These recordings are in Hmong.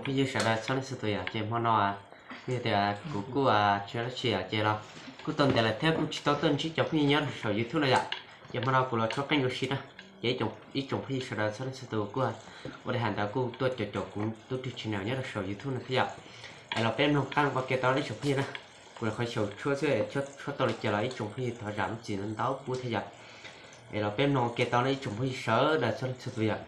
Phooj ywg sawv daws txhua leej txhua tus yom, ces hmo no kuj yog tias kuv kuj tsis ua dab tsi yom, ces los kuj tau ntev lawm thiab kuj tsis tau tuaj ntsib cov phooj ywg nyob rau saum YouTube no yom. Ces hmo no kuv los tshuab qeej ua si na, ces ib tsoom phooj ywg sawv daws txhua leej txhua tus kuj ua li hais ntawd kuj tuaj caum caum kuv tub rog channel nyob rau saum YouTube no thiab yom. Es los peb mloog qeej ua ke tau ib tsoom phooj ywg na. Kuv qhov xyaum tshuab xwb, tshuab tau li cas los ib tsoom phooj ywg thov zam lub txim ntau pub thiab yom. Es los peb mloog ua ke tau ib tsoom phooj ywg sawv daws txhua leej txhua tus yom.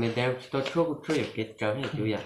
Ntev ntev tsis tau tshuab, kuv tshuab yuam kev tsawv heev cuv yom.